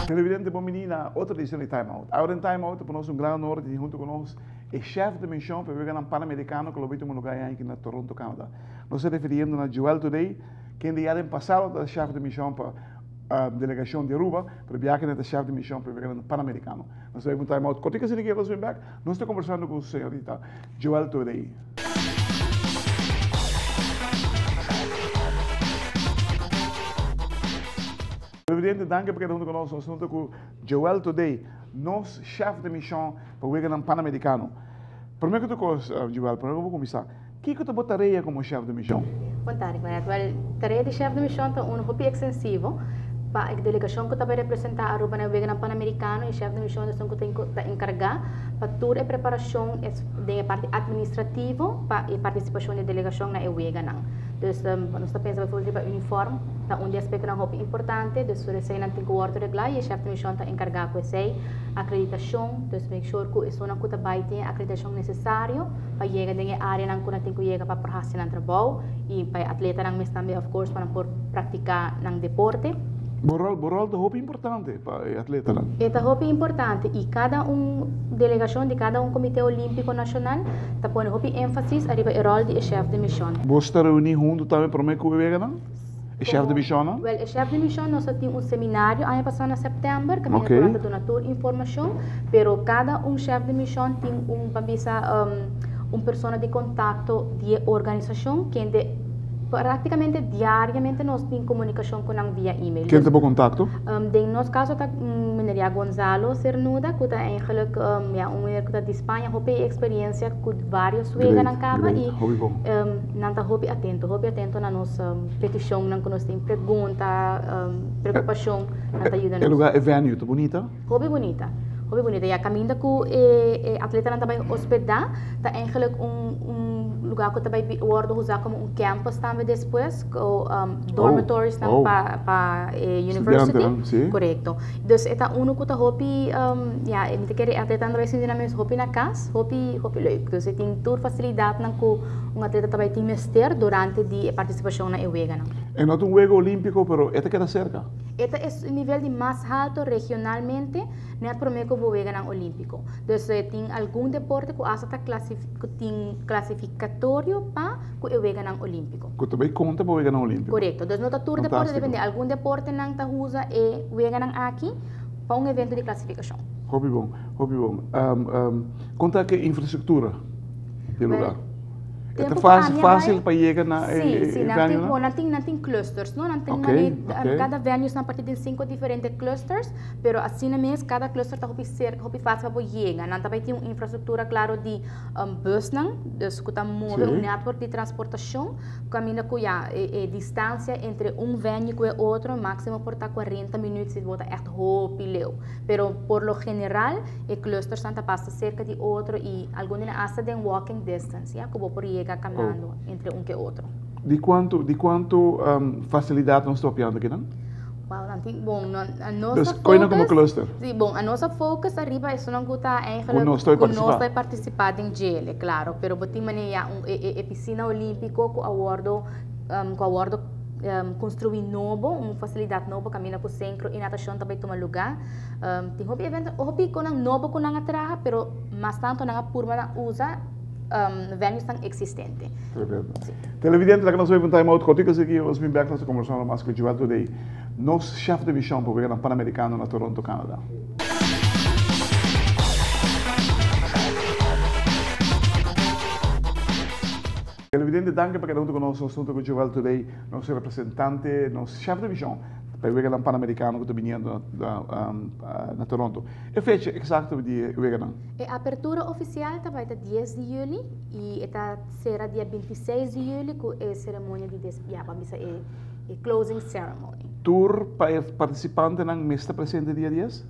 Televidente bon bini na otro edicion di Time Out. Awor den Time Out ta pa nos un gran honor di tin hunto cu nos e chef de mission pa e weganan Panamericano cu lo bay tuma lugar e aña aki na Toronto, Canada. Nos ta refiriendo na Joel Today, kende ya den pasado ta chef de mission pa delegacion di Aruba, pero biaha nan ta chef de mission pa e weganan Panamericano. Nos ta bay pa un Time Out cortico asina ki nos bin bek, nos ta conversando cu señorita Joel Today. Televidente, danki pa keda huntu ku nos. Nos huntu ku Joel Today, nos chef de mission pa Weganan Panamericano. Prome ku tur kos, Joel, prome ku bo kuminsá, kiko ta bo tarea komo chef de mission? Bon tardi, Mariette. Wèl, tarea di chef de mission ta unu hopi ekstensivo. Pa e delegashon ku ta bai representá Aruba na e Weganan Panamericano, e chef de mission ta esun ku ta enkargá pa tur e preparashon den e parti administrativo pa e partisipashon di e delegashon na e weganan. Dus nos ta pensa bijvoorbeeld riba uniform, ta un di e aspectonan hopi importante, dus tur eseinan tin cu wordo regla y e chef de mision ta encarga cu esey, acreditacion, dus make sure cu esunnan cu ta bay tin e acreditacion necesario pa yega den e areanan cu nan tin cu yega pa por haci nan trabou y pa e atletanan mes tambe of course pa nan por practica nan deporte. Bo rol, bo rol ta hopi importante pa e atletanan. E ta hopi importante y cada un delegacion di cada un Comite Olimpico Nacional ta pone hopi énfasis ariba e ròl di e shèf di mishon. Boso ta reuní huntu tambe promé ku e weganan? E shèf di mishonnan? Wèl, e shèf di mishon nos a tin un seminario aña pasá na sèptèmber kaminda ku nan ta duna tur informashon, pero kada un shèf di mishon tin un, ban bisa, un persona di kontakto di e organisashon kende práktikamente diariamente nos tin komunikashon ku nan via email. Ken ta bo kontakto? Den nos kaso ta Meneer Gonzalo Cernuda ku ta eigenlijk ya un meneer ku ta di Spaña hopi experiencia ku varios weganan kaba y nan ta hopi atento, hopi atento na nos peticionnan ku nos tin, pregunta, preocupacion, nan ta yuda nos. E lugar, e venue ta bunita? Hopi bunita, hopi bunita. Ya kaminda ku e atletanan ta bai hospeda ta eigenlijk un un lugar ku ta bai wordo usa komo un campus tambe despues, ku dormitories nan pa pa e university. Korekto. Dus e ta unu ku ta hopi, ya, mi ta kere e atletanan ta bai sinti nan mes hopi na kas, hopi, hopi leuk. Dus e tin tur fasilidatnan ku un atleta ta bai tin mester durante di e partisipashon na e weganan. E no ta un wega olímpiko, pero e ta keda serka. E ta e nivel di mas halto regionalmente nèt promé ku bo weganan olímpiko. Dus e tin algun deporte ku asta ta ku tin klasifikatorio pa ku e weganan olímpiko. Ku ta bai konta pa weganan olímpiko. Korekto. Dus no ta tur deporte, depende. Algun deportenan ta usa e weganan aki pa un evento di klasifikashon. Hopi bon, hopi bon. Kon ta ku e infrastruktura di e lugá? E ta fásil, fásil pa yega na e Sí, sí, nan tin, venuenan? bon, nan tin, nan tin clusters, no? Nan tin Ok, mane, ok. kada venues nan parti den sinku diferente clusters, pero asina mes kada cluster ta hopi serka, hopi fásil pa bo yega. Nan ta bai tin un infrastruktura klaro di busnan, dus ku ta move un network di transportashon, kaminda ku ya e distansia entre un venue ku e otro máksimo por ta kuarenta minüt si bo ta ègt hopi leu. Pero por lo general e clustersnan ta pasa serka di otro i algun di nan asta den walking distance, ya, ku bo por yega kanando entre un ku e otro. Di kuantu di kuantu fasilidat nos ta papiando akinan? Wow, nan tin, bon, a nos Dus a koe nan komo focus, cluster? si, bon, a nos a focus ariba esunnan ku ta Ku eigenlijk, nos ta ku nos partisipá. ta partisipá den djele, klaro, pero bo tin manera ya un e e pisina olímpiko ku a wòrdu ku a wòrdu konstruí nobo, un fasilidat nobo kaminda ku senkro i natashon ta bai tuma lugá. Tin hopi evento, hopi konan nobo ku nan a traha, pero mas tantu nan a purba na usa venuesnan eksistente. Tremendo. Televidente, laga nos bai pa un time out kortiko así nos bin bek nos ta kombersando mas ku Joel Today, nos chef de mishon pa Weganan Panamericano na Toronto, Canada. Televidente, danki pa keda huntu ku nos. Nos huntu ku Joel Today, nos representante, nos chef de mishon pa e Weganan Panamericano ku ta biniendo na Toronto. E fecha eksakto di e weganan? E apertura ofisial ta bai ta dies di yüli i e ta sera dia bintiseis di yüli ku e seremonia di des, ya, ban bisa e e closing ceremony. Tur pa e partisipantenan mes ta presente dia dies?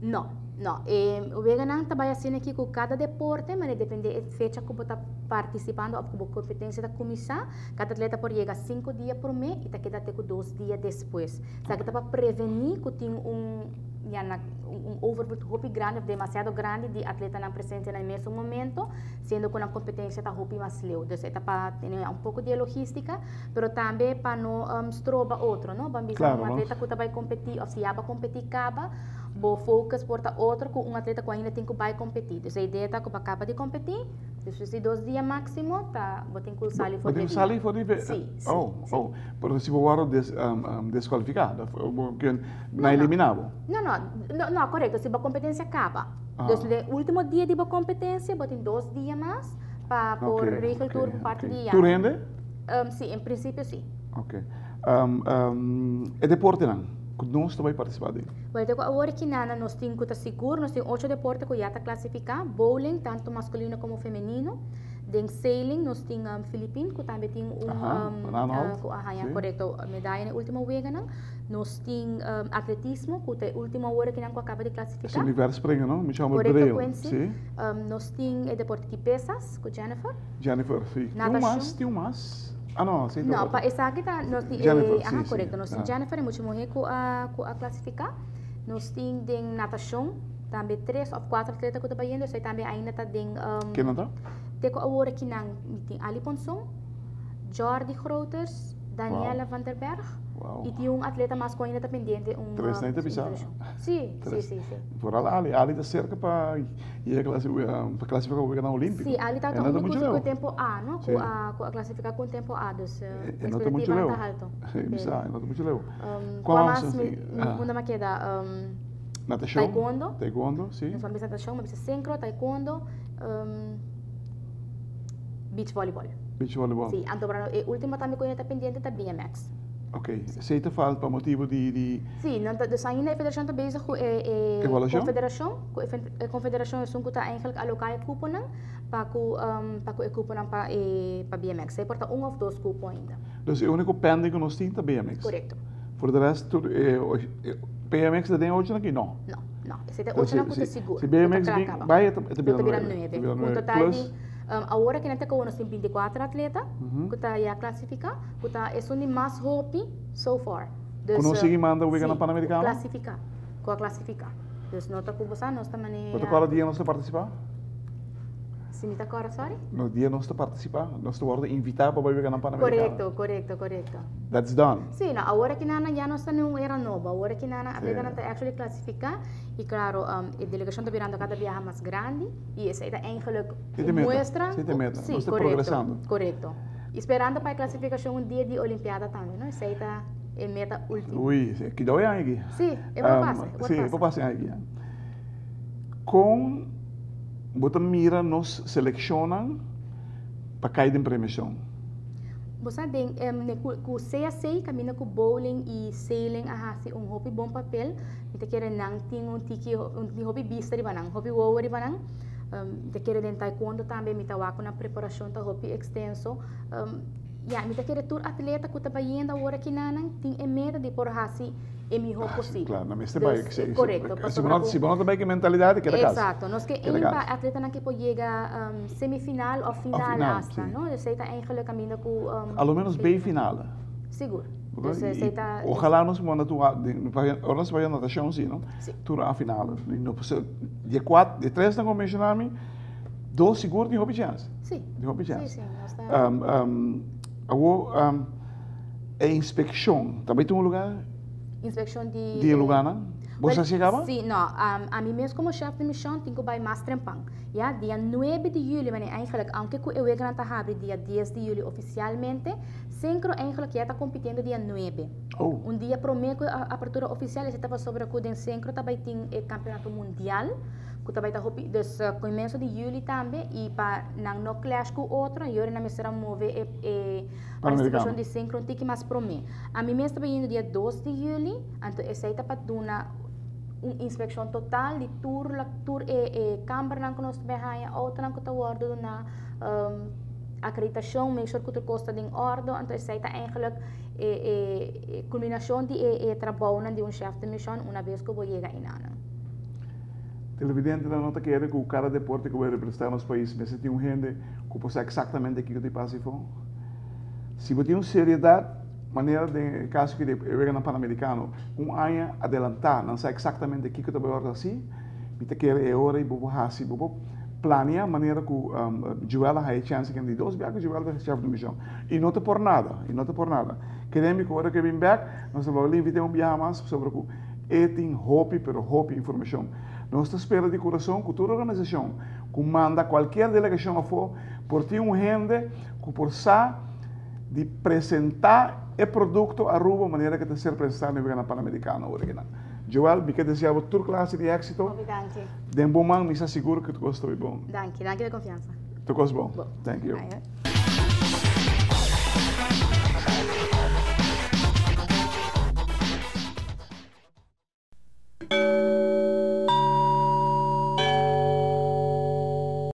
No. No, e weganan ta bay asina aki cu cada deporte, maar e depende e fecha cu bo ta participando of cu bo competencia ta cuminsa, cada atleta por yega 5 dia prome y ta keda te cu 2 dia despues. Esaki ta pa preveni cu tin un, ya na, un overvloed hopi grandi of demasiado grandi di atletanan presente na e mesun momento, siendo cu nan competencia ta hopi mas leu. Dus e ta pa tene un poco di e logistica, pero tambe pa no stroba otro, no? Ban bisa un atleta cu ta bay competi of si ya ba competi caba, bo focus por ta otro cu un atleta cu ainda tin cu bay competi. Dus e idea ta cu pa caba di competi, despues di 2 dia maximo, ta bo tin cu sali for di. Bo tin cu sali for di? Si, si. Oh, oh. Pero si bo worde descualifica, nan elimina bo? No, no. No, no, corecto. Si bo competencia caba. Dus e ultimo dia di bo competencia, bo tin 2 dia mas pa por regel tur parti di ya. Tur hende? Si, en principio si. Ok. E deportenan cu nos ta bay participa den? Well, te cu awor aki nana nos tin cu ta sigur, nos tin 8 deporte cu ya ta clasifica, bowling, tanto masculino como femenino, den sailing nos tin Philippine cu tambe tin un, cu a haya, corecto, medaya na e ultimo weganan, nos tin atletismo cu ta e ultimo awor aki nan cu a caba di clasifica. Esey mi verspringen, no? Mi chama Corecto, Quincy. Nos tin e deporte di pesas cu Jennifer. Jennifer, si. Tin un mas, tin un mas. Ah, no, si. No, pa esaki ta, nos tin, Jennifer, aha, si, si. Corecto. Nos tin Jennifer, e mucha muhe cu a clasifica. Nos tin den natacion, tambe 3 of 4 atleta cu ta bayendo, esey tambe ainda ta den. Ken nan ta? Te cu awor aki nan, mi tin Ali Ponson, Jordi Groters, Daniela van der Berg. Y tin un atleta mas cu ainda ta pendiente un Tres na bisa. Si. Vooral Ali. Ali ta cerca pa yega pa clasifica pa Weganan Olimpico. Si, Ali ta único cu tempo A, no? Cu a clasifica cu tempo A, dus E no ta mucho expectativa leu. ta alto. Si, bisa, e no ta mucho leu. Cual mas mi unda mi a keda? Natacion. Taekwondo. Taekwondo, si. Nos a bisa natacion, mi a bisa sincro, taekwondo, beach volleyball. Beach volleyball. Si, anto e ultimo tambe cu ta pendiente ta BMX. Ok, esey ta falta pa motibo di Si, nan ta, dus ainda e federacion ta bezig cu e Evaluacion? Confederacion, cu e confederacion esun cu ta eigenlijk aloca e cuponan pa cu e cuponan pa BMX. Esey por ta un of dos cupo ainda. Dus e unico pending cu nos tin ta BMX? Corecto. Voor de rest, tur, BMX ta den ocho aki? No. No, no. Esey ta ocho nan cu ta sigur. Si BMX Cu ta bin, cla caba. bay, e ta bira Ta bira 9. 9. Ta bira Un 9. total Plus di, awor aki nan ta caba nos tin 24 atleta cu ta ya clasifica, cu ta esun di mas hopi so far. Dus, Cu nos sigui manda Weganan si, Panamericano? Clasifica. Cu a clasifica. Dus no ta cu bo sa, nos ta manera. Bo ta corda dia nos ta participa? Si mi ta corda, sorry? No, dia nos ta participa, nos ta wordo invita pa bay Weganan Panamericano. Corecto. That's done. Si, no, awor aki nana ya nos ta den un era nobo. Awor aki nana atletanan ta actually clasifica y claro, e delegacion ta birando cada biaha mas grandi y esey ta eigenlijk Si te meta, muestra si te meta. Si, Nos ta corecto, progresando. Corecto. Y esperando pa e clasificacion un dia di Olimpiada tambe, no? Esey ta e meta ultimo. Uy, si, cuidao e aña aki. Si, e por pasa, e por Si, e pasa. por pasa e aña aki. Con bo ta mira nos seleccionnan pa cay den premiacion? Bo sa den, ne cu CAC caminda cu bowling y sailing a haci un hopi bon papel, mi ta kere nan tin un tiki, un tin hopi bista riba nan, hopi wowo riba nan. Mi ta kere den taekwondo tambe, mi ta wak cu nan preparacion ta hopi extenso. Ya, mi ta kere tur atleta cu ta bayendo awor aki nanan tin e meta di por haci e miho posibel. Claro, nan mester bay, Dus, si, si, corecto, si pasobra bo no, cu si bo no ta bay cu e mentalidad, keda cas. Exacto, nos ke Keda aim pa cas. atletanan ke por yega semifinal of Of final final, hasta, si. no? Dus esey ta eigenlijk caminda cu A lo menos bay final. Sigur. Porque Dus esey ta ojalá nos manda tur a, den, ora nos bay natacion si, no? Si. Tur a final. Y no por ser, di e cuat, di e tres nan cu menciona mi, dos sigur tin hopi chance. Si. Tin hopi chance. Si, si, nos ta Awor, e inspeccion ta bay tin un lugar? Inspeccion di Di e lugarnan? Bo sa si e caba? Si, no. Ami mes como chef de mission tin cu bay mas trempan. Ya, dia 9 di juli, wanneer eigenlijk, aunke cu e weganan ta habri dia 10 di juli oficialmente, Synchro eigenlijk ya ta compitiendo dia 9. Oh. Un dia prome cu e apertura oficial, esey ta pasobra cu den Synchro ta bay tin e campeonato mundial, cu ta bay ta hopi, dus comienzo di juli tambe, y pa nan no clash cu otro, y ora nan mester a move e participacion di Synchro un tiki mas prome. Ami mes ta bay yendo dia 2 di juli, anto esey ta pa duna un inspeccion total di tur e cambernan cu nos ta bay haya, autonan cu ta wordo duna, acreditacion, make sure cu tur cos ta den orde, anto esey ta eigenlijk e culminacion di e trabounan di un chef de mission una vez cu bo yega inanan. Televidentenan no ta kere ku kada deporte ku bai representá nos pais mester tin un hende ku por sa eksaktamente kiko ta pasa afó. Si bo tin un seriedat, manera den e kaso aki di e Weganan Panamerikano, un aña adelantá nan sa eksaktamente kiko ta bai wòrdu hasí, mi ta kere e ora ei bo por hasi, bo por plania manera ku Joel a haña e chèns aki di dos biaha ku Joel ta chèf di mishon. I no ta por nada, i no ta por nada. Kere mi ku ora ku e bin bèk, nos ta wòrdu invit'é un biaha mas pasobra ku E tin hopi pero hopi informacion. Nos ta spera di curason cu tur organisacion cu manda cualkier delegacion afo por tin un hende cu por sa di presenta e producto Aruba manera cu ta ser presenta na Weganan Panamericano ora kinan. Joel, mi ke desea bo tur clase di exito. Hopi danki. Den bo man mi sa sigur cu tur cos ta bay bon. Danki, danki pa e confiansa. Tur cos bon. Thank you.